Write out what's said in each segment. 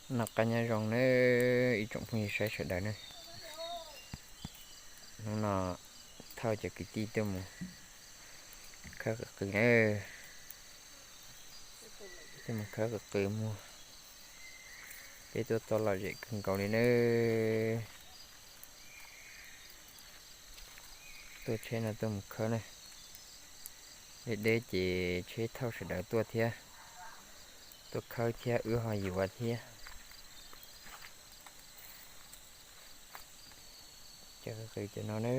Noj qab nyob zoo nawb ib tsoom phooj ywg saib sawv daws nawb. Hnub no thauj cov kwv tij tuaj mus khawb qws qws nawb. Tuaj mus khawb qws qws muag. Peb tuaj tau lom zem kawg nkaus li nawb. Tuaj tsheb no tuaj mus khawb na. Deb deb ces tsheb thauj sawv daws tuaj thiab. Tuaj khawb thiab wb ho yuav thiab. Cov qws qws cov no na.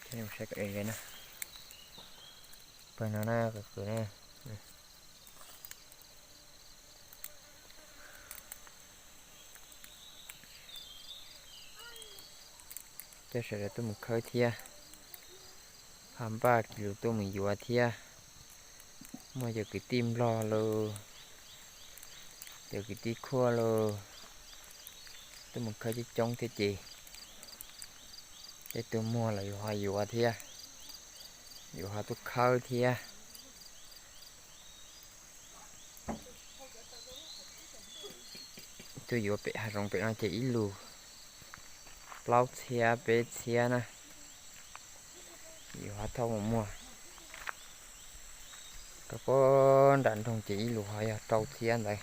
Saib kom deb deb na. Pawg no na, qws qws na. Coj sawv daws tuaj mus khawb thiab, ho npaj kiv lus tuaj mus yuav thiab. Muaj cov kwv tij Nplog los, cov kwv tij Khuaj los, tuaj mus khawb coob coob thiab ces tej tug muag los yus ho yuav thiab, yus ho tuaj khawb thiab. Tuaj yuav pem hav zoov pem no ces ib lus plaub txhiab peb txhiab na, yus ho thauj mus muag. Rau puag nram nroog ces ib lus ho yog rau txhiab ntawd.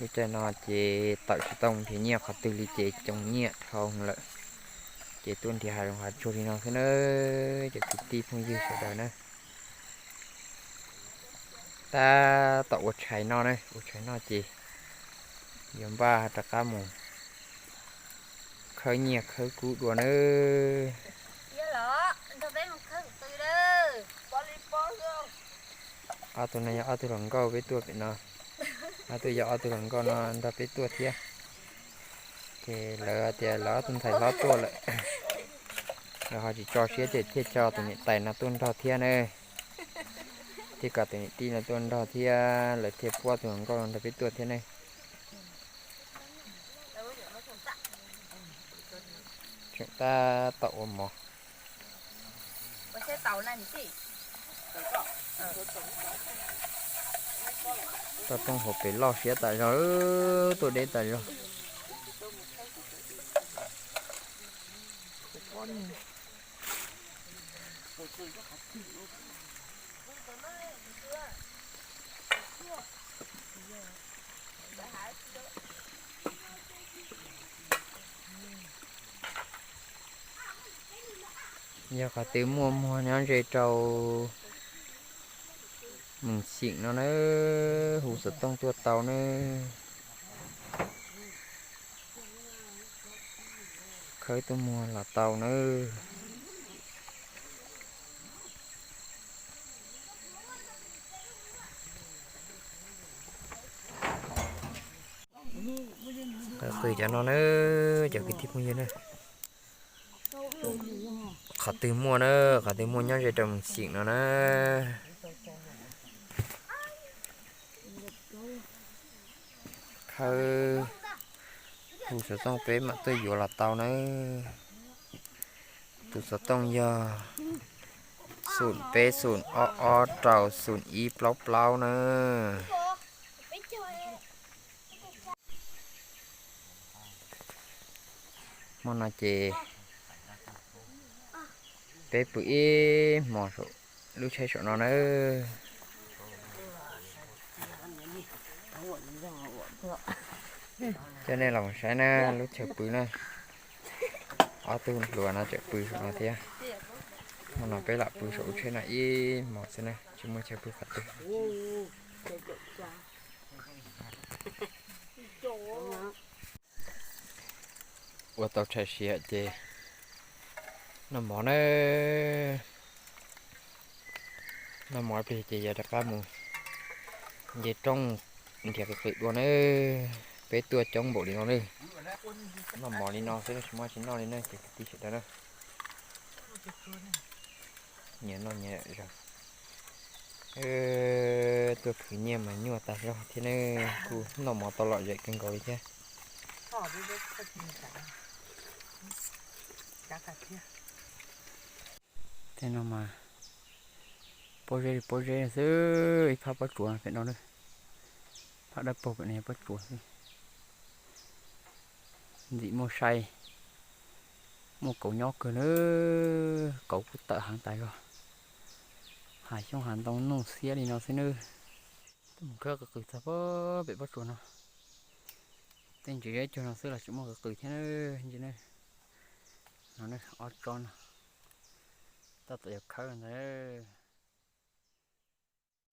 Lub caij no ces tawm tsis tau nrhiav nyiaj qhov twg li ces coob nyiaj dhau lawm, ces tuaj nrhiav hav zoov hav tsuag li no xwb na, cov kwv tij phooj ywg sawv daws na. Tab tom ua tshais noj na, ua tshais noj ces yuav npaj rov qab mus khawb nyiaj khawb kub dua nawb. Ob tug no yog ob tug hluas nkauj peb tuaj pem no, ob tug yog ob tug hluas nkauj no nrog peb tuaj thiab. Ces lawv tias lawv ob tug ntxhais hlob tuaj lawm, lawv ho tsis tso siab ces thiaj tso tus niam tais no tuaj nrog thiab na, thiaj kom tus niam tij no tuaj nrog thiab, lawv thiaj puab tus hluas nkauj no nrog peb tuaj thiab ne. Tseem tab tom ua mov. Toj roob hauv pes loj siab tas zog, tuaj deb tas zog. Yog qhov twg muaj muag nyob ze rau Meem Xyeem no nawb, hu xov tooj tuaj tau nawb. Khawb tuaj muag los tau nawb. Qws cov no na, cov kwv tij phooj ywg na. Qhov twg muaj na, qhov twg muaj nyob ze rau Meem Xyeem no na. Khawb, hu xov tooj peb mam tuaj yuav los tau nawb. Tus xov tooj yog xoom peb xoom ob ob rau xoom ib plaub plaub nawb. Hmo no ces peb pw ib hmos saum lub tsheb saum no nawb. Coj nej los saib na, lub chaw pw na. Ob tug hluas no tseem pw saum no thiab. Hmo no peb lam pw saum lub tsheb no ib hmos xwb na, tsis muaj chaw pw qhov twg. Ua tau tshais siav ces noj mov na. Noj mov ib pliag ces yuav rov qab mus nce roob nrhiav qws qws dua na. Peb tuaj coob npaum li no na. Noj mov li no xwb tsis muaj tsis noj li na ces kwv tij sawv daws na. Nyias noj nyias zaws. Tuaj khwv nyiaj mas nyuaj tas zog thiab ne, kuj noj mov tau lom zem kawg nkaus li thiab. Tej no mas Pob zeb li pob zeb xwb, ib phab pob tsuas pem no na, phab dawb paug pem no yog pob tsuas xwb. Ntxim muaj sai, muaj kauv nyob kawg na, kauv kuj tawm heev tas zog, hav xyoob hav ntoo nuj xiab li no xwb nawb. Mus khawb qw qws txog pem pob tsuas no, tej ntsis zeb cuag no xwb los tseem muaj qw qws thiab na, ntsis na, no ob tsob no, tab tom yuav khawb ntawd.